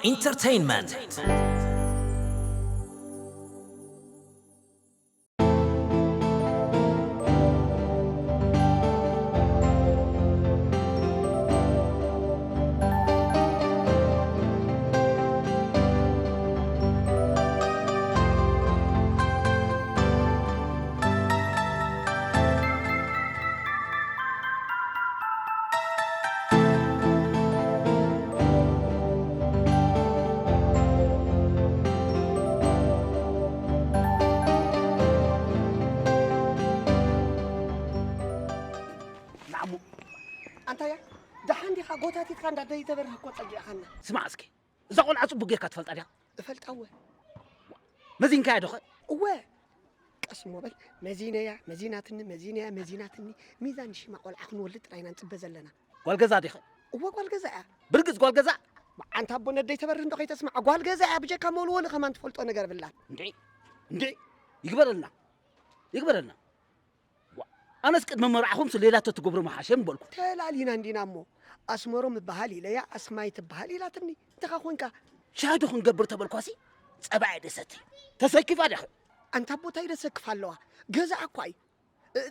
Entertainment. ንዓሞ ኣንታያ ደሓን ዲኻ? ጎታቲትካ እንዳ ደይተበርህ እኮ ጸጊዕኻና። ስማዕ እስኪ፣ እዛ ቆልዓ ጽቡቅ ጌርካ ትፈልጣ ዲኻ? እፈልጣ እወ። መዚንካያ ዶኸ? እወ። ቀስ እሞ በል። መዚነያ፣ መዚናትኒ፣ መዚነያ፣ መዚናትኒ። ሚዛን ሽማ ቆልዓ ክንወልድ ጥራይ ኢና ንጽበ ዘለና። ጓል ገዛ ዲኸ? እወ ጓል ገዛ እያ። ብርግጽ ጓል ገዛ? ኣንታ ኣቦ ነደይ ተበርህ እንዶ ከይተስምዓ ጓል ገዛ እያ። ብጀካ መወልወሊ ከማን ትፈልጦ ነገር ብላን። እንዴ እንዴ ይግበረልና ይግበረልና። ኣነስ ቅድሚ መርዓኹምስ ሌላ ተትገብሩ ምሓሸ ምበልኩ። ተላሊና እንዲና እሞ ኣስመሮም እበሃል ኢለያ ኣስማይ ትበሃል ኢላትኒ። እንተኻ ኮንካ ሻሂ ዶ ክንገብር ተበልኳሲ ጸባ እየ ደሰቲ ተሰኪፋ ዲኺ? ኣንታ ኣቦታይ ደሰክፍ ኣለዋ ገዛ እኳ እዩ።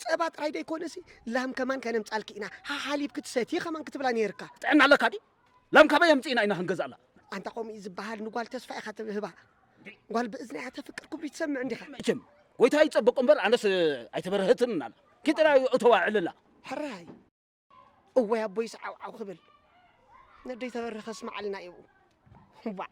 ጸባ ጥራይ ደይኮነሲ ላም ከማን ከነምጻልኪ ኢና ሓሓሊብ ክትሰቲ ከማን ክትብላ ነይርካ። ጥዕና ኣለካ ድዩ? ላም ካበይ ኣምጺእና ኢና ክንገዝኣላ? ኣንታ ከምኡ እዩ ዝበሃል ንጓል ተስፋ ኢኻ ትብህባ። ጓል ብእዝና እያ ተፍቅር ክብሉ ትሰምዕ እንዲኻ። መቸም ጎይታ ይጸበቆ እምበር ኣነስ ኣይተበረሀትን ኣላ። ኪጥራ እዩ እተዋ ዕልላ። ሕራይ እወይ ኣቦይስ ዓውዓው ክብል ነደይ ተበርህ ከስምዓልና እዩ። ዋዕ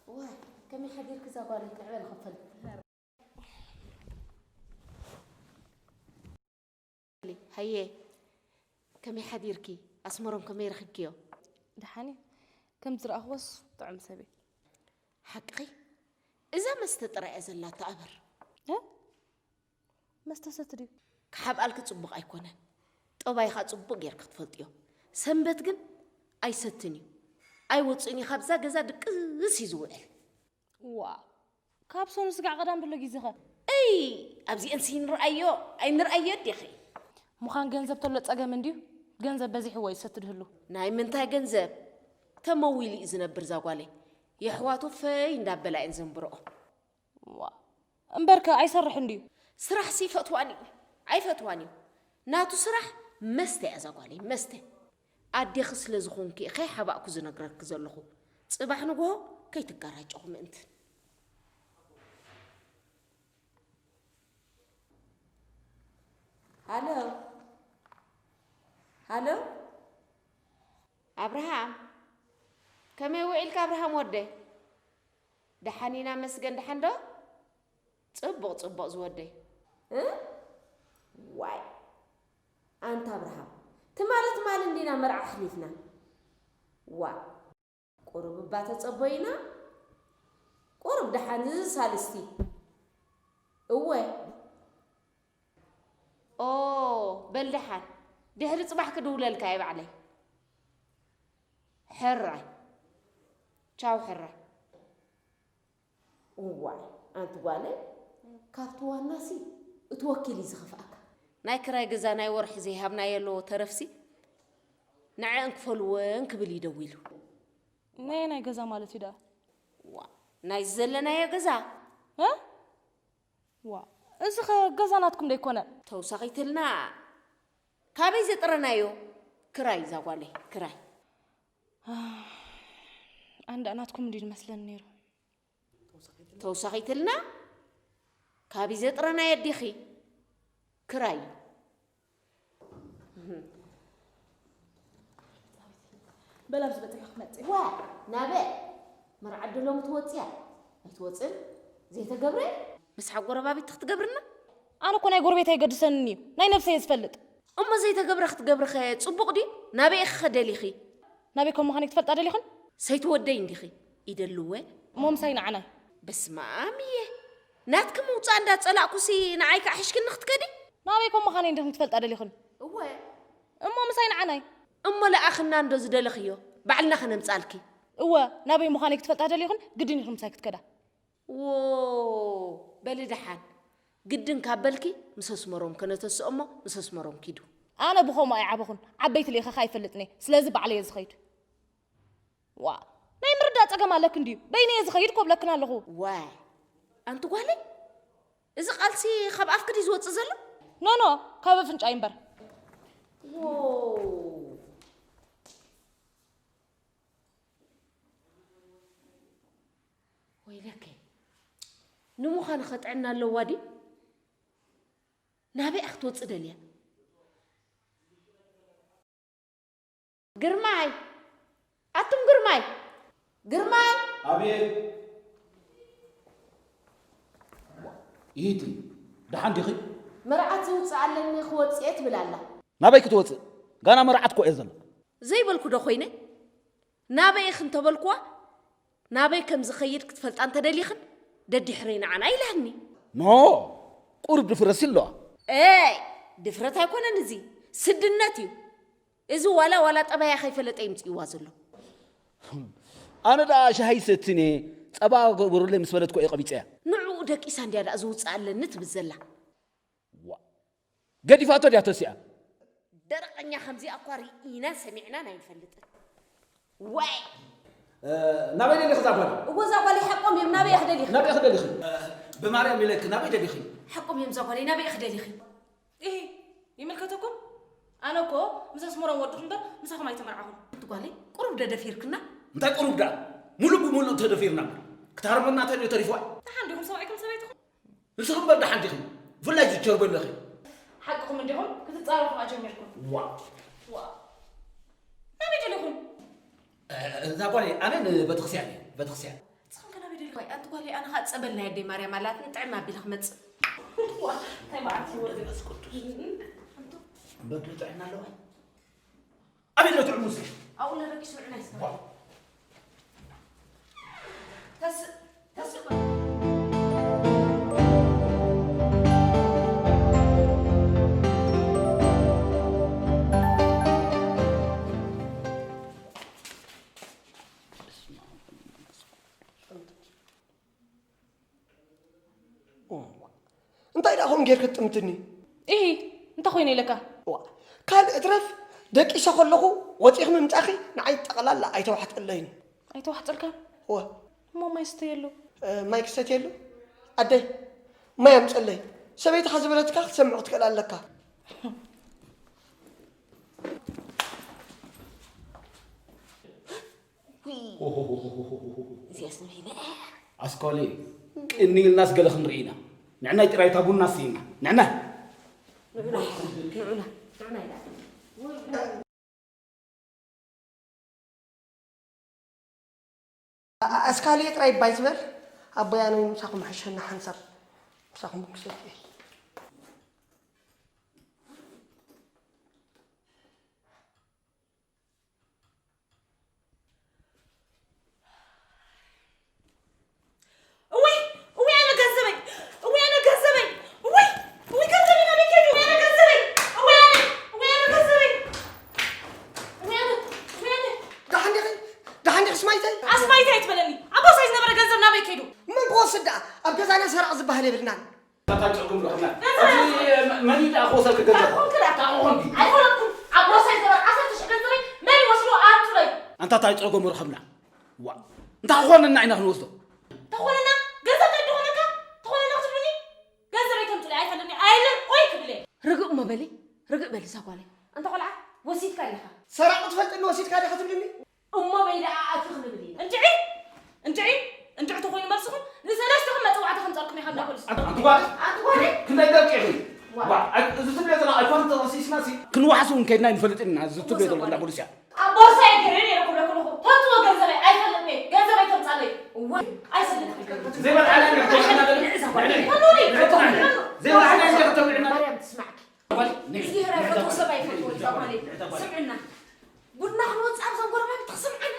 ዋይ ከመይ ሓዲርኪ እዛ ጓለይ ትዕበ ንኽፈል። ሃየ ከመይ ሓዲርኪ ኣስመሮም ከመይ ረኺብክዮ? ደሓን እየ። ከም ዝረኣኽዎስ ጥዑም ሰብ እዩ። ሓቅኺ እዛ መስተ ጥራይ እያ ዘላታ ኣበር። መስተ ሰቲ ድዩ? ክሓብኣልኪ ጽቡቕ ኣይኮነን። ጠባይኻ ጽቡቕ ጌርኪ ክትፈልጥዮ። ሰንበት ግን ኣይሰትን እዩ። ኣይወጽእን እዩ፣ ካብዛ ገዛ ድቅስ እዩ ዝውዕል። ዋ፣ ካብ ሶኑ ስጋዕ ቀዳም ብሎ ግዜኸ? እይ፣ ኣብዚአን ስይንርኣዮ ኣይንርኣዮ ዲኺ? ምዃን ገንዘብ ተሎ ጸገም እንድዩ። ገንዘብ በዚሕዎ እዩ ሰቲ ድህሉ። ናይ ምንታይ ገንዘብ? ተመዊሉ እዩ ዝነብር ዛጓለይ። የሕዋቱ ፈይ እንዳበላ እየን ዘንብርኦ። ዋ፣ እምበርከ ኣይሰርሕን ድዩ? ስራሕሲ ይፈትዋን እዩ ኣይፈትዋን እዩ። ናቱ ስራሕ መስተ እያ እዛ ጓለይ፣ መስተ። ኣዴኺ ስለ ዝኾንኪ እየ ከይሓባእኩ ዝነግረኪ ዘለኹ። ጽባሕ ንግሆ ከይትጋራጨኹ ምእንቲ። ሃሎ፣ ሃሎ፣ ኣብርሃም፣ ከመይ ውዒልካ ኣብርሃም ወደይ? ደሓን ኢና መስገን፣ ደሓን ዶ? ጽቡቕ፣ ጽቡቕ ዝወደይ። እ? ዋይ፣ ኣንታ ኣብርሃም፣ ትማሊ ትማሊ እንዲና መርዓ ኣሕሊፍና። ዋ፣ ቁሩብ እባ ተጸበዩና። ቁሩብ ደሓን እዚ ሳልስቲ። እወ። ኦ፣ በል ደሓን። ድሕሪ ጽባሕ ክድውለልካ እየ ባዕለይ። ሕራይ። ቻው ሕራይ። እዋይ፣ ኣንቲ ጓለይ፣ ካብቲ ዋናሲ እቲ ወኪል እዩ ዝኸፍኣካ። ናይ ክራይ ገዛ ናይ ወርሒ ዘይሃብናዮ ኣለዎ ተረፍሲ፣ ንዐ እንክፈልወን ክብል እዩ ደዊሉ። ናይ ናይ ገዛ ማለት እዩ ደኣ? ዋ፣ ናይ ዘለናዮ ገዛ። እ? ዋ፣ እዚ ኸ ገዛ ናትኩም ዶ ኣይኮነ? ተውሳኺትልና፣ ካበይ ዘጥረናዮ? ክራይ እዛ ጓለይ፣ ክራይ። ኣንዳ ናትኩም እንዲዩ ዝመስለኒ ነይሩ። ተውሳኺትልና፣ ካብይ ዘጥረናዮ ዲኺ? ክራይ። በል ኣብዚ በጺሐ ክመጽእ። ዋ፣ ናበ? መርዓ ዶ ሎሚ ትወጽያ? ኣይትወጽን? ዘይተገብረ? ምስ ሓጎረባቢት ክትገብርና? ኣነ እኮ ናይ ጎረቤት ኣይገድሰንን እዩ። ናይ ነብሰይ እየ ዝፈልጥ። እሞ ዘይተገብረ ክትገብርኸ ጽቡቕ ድዩ? ናበይ ኢኺ ደሊኺ? ናበይ ከም ምዃነይ ክትፈልጣ ደሊኽን? ሰይቲ ወደይ እንዲኺ? ይደልወ? እሞ ምሳይ ንዓናይ። በስመ ኣብ እየ። ናትኪ ምውጻእ እንዳጸላእኩሲ ንዓይ ከኣ ሕሽክኒ ክትከዲ? ናበይ ከም ምዃነይ እንዲኽን ክትፈልጣ ደሊኽን? እወ። እሞ ምሳይ ንዓናይ። እሞ ለኣኽና እንዶ ዝደለኽዮ፣ ባዕልና ከነምጻልኪ። እወ፣ ናበይ ምዃነይ ክትፈልጣ ደሊኽን፣ ግድን ኢኽን ምሳይ ክትከዳ። ዎ፣ በሊ ደሓን። ግድን ካብ በልኪ፣ ምስ ኣስመሮም ከነተስኦ እሞ፣ ምስ ኣስመሮም ኪዱ። ኣነ ብኸምኡ ኣይዓበኹን። ዓበይቲ ልኢኸ ከኣ ኣይፈልጥን እየ። ስለዚ ባዕለይ እየ ዝኸይድ። ዋ፣ ናይ ምርዳእ ጸገም ኣለክ እንድዩ። በይነይ እየ ዝኸይድ እኮ እብለክን ኣለኹ። ዋይ፣ ኣንቲ ጓለይ፣ እዚ ቃልሲ ካብ ኣፍኪ ድዩ ዝወጽእ ዘሎ? ኖ፣ ኖ፣ ካብ ኣፍንጫይ እምበር። ዎ። ወይለከ፣ ንምዃኑ ኸ ጥዕና ኣለዋ ድዩ? ናበይ እያ ክትወጽእ ደልያ? ግርማይ! ኣቱም ግርማይ! ግርማይ! ኣቤት! ይሂቲ፣ ደሓን ዲኺ? መርዓት ዝውጽእ ኣለኒ ክወጽእ እየ ትብል ኣላ። ናበይ ክትወጽእ? ጋና መርዓት እኮ እየ ዘሎ። ዘይበልኩ ዶ ኮይነ? ናበይ ኢኺ እንተበልኩዋ፣ ናበይ ከም ዝኸይድ ክትፈልጣ እንተደሊኽን፣ ደድሕረይ ንዓና ኢላኒ። ኖ፣ ቁሩብ ድፍረትሲ ኣለዋ። ኤይ፣ ድፍረት ኣይኮነን እዚ፣ ስድነት እዩ። እዚ ዋላ ዋላ ጠባያ ከይፈለጠ ይምጽእዋ ዘሎ። ኣነ ደኣ ሻሂ ሰትኔ፣ ጸባ ግበሩለይ ምስ በለት እኮ እየ ቀቢጸያ። ንዕኡ ደቂሳ እንድያ ደኣ ዝውጽእ ኣለኒ ትብል ዘላ። ዋ፣ ገዲፋቶ ድያ ተሲኣ? ደረቐኛ ከምዚኣ እኳ ርኢናን ሰሚዕናን ኣይንፈልጥን። ዋይ! እ፣ ናበይ ደሊኺ እዛ ጓል? እወ፣ እዛ ጓለይ ሓቆም እዮም። ናበይ ኢኺ ደሊኺ? ናበይ ኢኺ ደሊኺ? እ፣ ብማርያም ኢለኪ፣ ናበይ ደሊኺ? ሓቆም እዮም እዛ ጓለይ። ናበይ ኢኺ ደሊኺ? ኢሂ፣ ይምልከተኩም? ኣነ እኮ ምስ ኣስመሮም ወድኹም እምበር ምሳኹም ኣይተመርዓኹን። ኣንቲ ጓለይ፣ ቁሩብ ዶ ደፊርክና? እንታይ ቁሩብ ደኣ? ሙሉእ ብሙሉእ ተደፊርና እምበር። ክትሃርመና እንተልዮ ተሪፍዋ? ደሓን ዲኹም ሰብኣይኩም ሰበይትኹም? ንስኺ እምበር ደሓን ዲኺ? ብፍላይ ዝቸርበለኺ። ሓቅኹም እንዲኹም ክትጻረፉ ከኣ ጀሚርኩም። ዋ። ዋ። ናበይ ደሊኹም? እ፣ እዛ ጓለይ ኣነ ንቤተክርስትያን እየ፣ ቤተክርስትያን። ንስኹም ከ ናበይ ደሊኹም? ኣንቲ ጓለይ ኣነ ከኣ ጸበል ናይ ኣደይ ማርያም ኣላትኒ ጥዕም ኣቢለ ክመጽእ። ዋ፣ እንታይ መዓት እዩ ወዲ። መንፈስ ቅዱስ። እምበር ጥዕና ኣለዋ? ኣቤት ነቲ ዕሙስ። ኣብኡ ለረቂሱ ንዕና ይስከር። ዋው። ተስ-፣ ተስእ በል። ጌርክ ትጥምትኒ። ኢሂ፣ እንታይ ኮይነ ኢለካ? ዋ፣ ካልእ እትረፍ፣ ደቂሰ ከለኹ ወፂእኺ ምምፃእኺ ንዓይ ጠቕላላ ኣይተዋሕጠለይን። ኣይተዋሕጠልካን? እወ። እሞ ማይ ስተየሉ። እ፣ ማይ ክሰትየሉ? ኣደይ፣ ማይ ኣምፀለይ። ሰበይትኻ ዝበለትካ ክትሰምዕ ክትክእል ኣለካ። እዚኣስ ንበይና እያ። ኣስኳሊ፣ ቅኒ ኢልናስ ገለ ክንርኢ ኢና። ንዕናይ ጥራይ እታ ቡና ስኢና። ንዕናይ። ንዑና፣ ንዑና፣ ንዑና ኢላ። ኣስካልየ ጥራይ ባይ ዝበል፣ ኣቦይ ኣነ ምሳኹም ሕሸና ሓንሳብ ምሳኹም ክሰትየ። እውይ፣ እውይ፣ ኣነ ገንዘበይ፣ እውይ፣ ኣነ ገንዘበይ፣ እውይ፣ እውይ፣ ገንዘበይ ናበይ ከይዱ? እውይ፣ ኣነ ገንዘበይ፣ እውይ፣ ኣነ፣ እውይ፣ ኣነ ገንዘበይ፣ እውይ፣ ኣነ፣ እውይ፣ ኣነ። ደሓን ዲኺ? ደሓን ዲኺ ስማይተይ? ኣስማይተይ ኣይትበለኒ። ኣብ ቦርሳይ ዝነበረ ገንዘብ ናበይ ከይዱ? መን ክወስድ ደኣ? ኣብ ገዛና ሰራቕ ዝበሃል የብልናን። ኣታ ጨጉም ዶ ሕና? ገንዘብ እቲ መ-፣ መን እዩ ደኣ ክወሰድ ገንዘብ? እንታይ ኮንክ ደኣ? እንታይ ኮንክ? ኣይኮነኩን። ኣብ ቦርሳይ ዝነበረ ዓሰርተ ሽሕ ገንዘበይ መን ይወስዶ? ኣምፁለይ። ኣንታ እንታይ ጸገሙ ረኸብና? ዋ፣ እንታይ ክኾነና ኢና ክንወስዶ? ተኾነና? ገንዘብ ከይዱ ኾነካ? ተኾነና ክትብሉኒ? ገንዘበይ ከምፅኡለይ ኣይፈልጥን እየ። ኣይለን ኦይ ክብል እየ። ርግእ እሞ በሊ፣ ርግእ በሊ እዛ ጓለይ። ኣንታ ቆልዓ፣ ወሲድካ ኣለኻ። ሰራቒ ትፈልጥኒ ወሲድካ ዲኻ ትብልኒ? እሞ በይ ደኣ ኣቲ ክንብል ኢና። እንድዒ፣ እንድዒ፣ እንድዒ ተኾይኑ መልስኹም፣ ንሰለስተኹም መጸዋዕታ ከምጻልኩም ኢኻ እንዳ ፖሊስ። ኣንቲ ጓል፣ ኣንቲ ጓል። ክንደይ ደቂቕ እዩ? ዋ። ዋ፣ ኣይ-፣ እዚ ትብልዮ ዘለኻ ኣይኮነን ተኸሲስና ሲ። ክንዋሓስ እውን ከይድና ኣይንፈልጥን ኢና፣ እዚ ትብልዮ ዘለኻ እንዳ ፖሊስ እያ። ኣብ ቦርሳይ ገይረ ነይረ ክብለኩም ኣለኹ። ተንትዎ ገንዘበይ ኣይፈልጥን እየ። ገንዘበይ ተምጻለይ። እወ፣ ኣይፈልጥን። ዘይበልዓና ኢና፣ ኣይፈልጥን። ንዕዛ ጓል። ንዕዛ ጓል። ዘይበልዓና ኢና፣ ከተብልዕና። ማርያም ትስማዕኪ። ጓል፣ ንዒ። እግዚኣብሔር ኣይፈትዎ፣ ሰብ ኣይፈትዎ፣ እዛ ጓለይ። ስምዕና። ቡና ክንወፅእ ኣብዘን ጎረባብቲ ክስምዓና።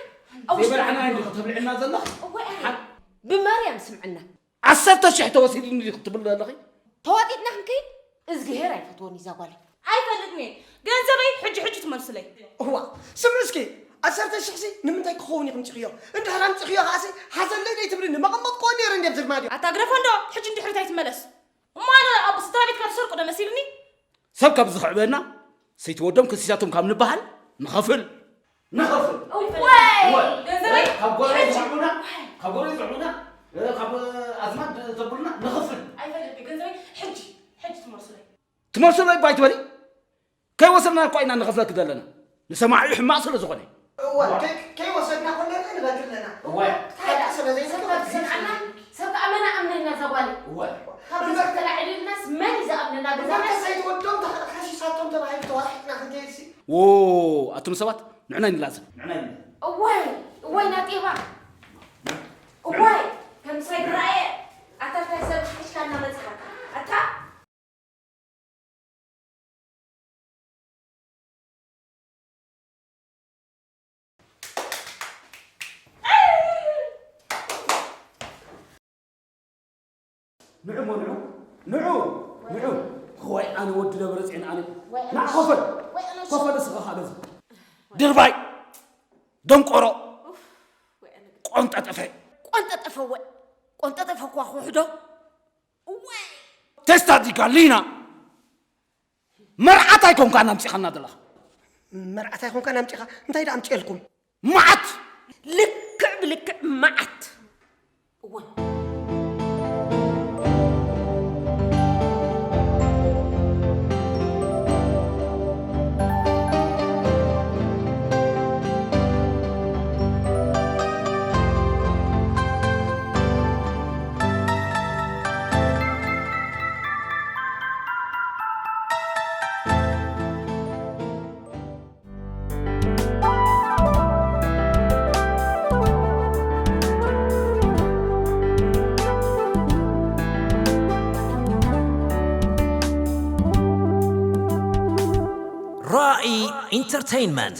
ኣብ ውሽጢ ዘይበልዓና እንዲ ከተብልዕና ዘለኽ? እወ፣ ኣነ። ሓ-፣ ብማርያም ስምዕና። ዓሰርተ ሽሕ ተወሲድኒ ክትብል ዘለኺ? ተዋጢጥና ክንከይድ እግዚኣብሔር ኣይፈትዎን እዛ ጓለይ። ኣይፈልጥን እየ። ገንዘበይ ሕጂ ሕጂ ትመልሱለይ። እዋ፣ ስምዒ እስኪ፣ ዓሰርተ ሽሕ ሲ ንምንታይ ክኸውን ኢኹም ኣምፂኽዮ? እንድሕር ኣምፂኽዮ ከኣሲ ሓዘለይ ደይ ትብልኒ፣ መቐመጥክዎ ነይረ እንዲ ኣብዚ ድማ ድዩ? ኣታ ግረፎ እንዶ፣ ሕጂ እንድሕሪት ኣይትመለስ። እሞ ኣነ ኣብ ስድራ ቤትካ ትሰርቁ ዶ መሲልኒ? ሰብ ካብ ዝኽዕበና፣ ሰይቲ ወዶም ከሲሳቶም ካብ ንበሃል፣ ንኸፍል። ንኸፍል። እወይ! እወይ! ገንዘበይ ካብ ጎረቤት ሕጂ ዝኽዕቡና፣ ካብ ጎረቤት ዝኽዕቡና፣ እ፣ ካብ ኣዝማድ ዘብሉና፣ ንኸፍል። ኣይፈልጥን፣ ገንዘበይ ሕጂ፣ ሕጂ ትመልሱለይ። ትመልሱለይ ባይ ትበሊ? ከይወሰድና እኳ ኢና ንኸፍለኪ ዘለና። ንሰማዒ ሕማቕ ስለ ዝኾነ። እወ፣ ከይ-፣ ከይወሰድና ኮለና ንበክል ኣለና። እወ። ሓቂ ስለ ዘይሰማዕ ሰብ ክሰምዓና፣ ሰብ ክኣመና ኣምነና እዛ ጓል። እወ። ካብ ርእሲ ተላዒልናስ መን እዩ ዝኣምነና? ገዛ እወ፣ ከሰይትወዶም ተኸ-፣ ከሲሳቶም ተባሂሉ ተዋሒጥና ክንከይድሲ። ዎ፣ ኣቱም ሰባት፣ ንዕና ይንላዘብ። ንዕና ይንላዘብ። እወ፣ እወ፣ ናጤባ። እወ፣ ከም ሳይ ዝረኣየ፣ ኣታ እንታይ ሰብ ሒዝካ እናመጽኻ? ኣታ ንዑ እሞ ንዑ፣ ንዑ፣ ንዑ። ወይ ኣነ ወዲ ደብረጽዮን ኣነ። ወይ ኣነ። ንዓ ኮፈል። ወይ ኣነ። ኮፈል እስኻ ካልእ። ድርባይ። ደንቆሮ። ኡፍ፣ ወይ ኣነ። ቆንጠጠፈ። ቆንጠጠፈ ወይ። ቆንጠጠፈ እኳ ክውሕዶ። እወ። ቴስታ ዲጋ ሊና። መርዓት ኣይኮንካን ኣምጺኻና ዘለኻ። መርዓት ኣይኮንካን ኣምጺኻ። እንታይ ደኣ ኣምጺኤልኩም? መዓት! ልክዕ ብልክዕ መዓት። እወ። ራኢ ኢንተርቴይንመንት።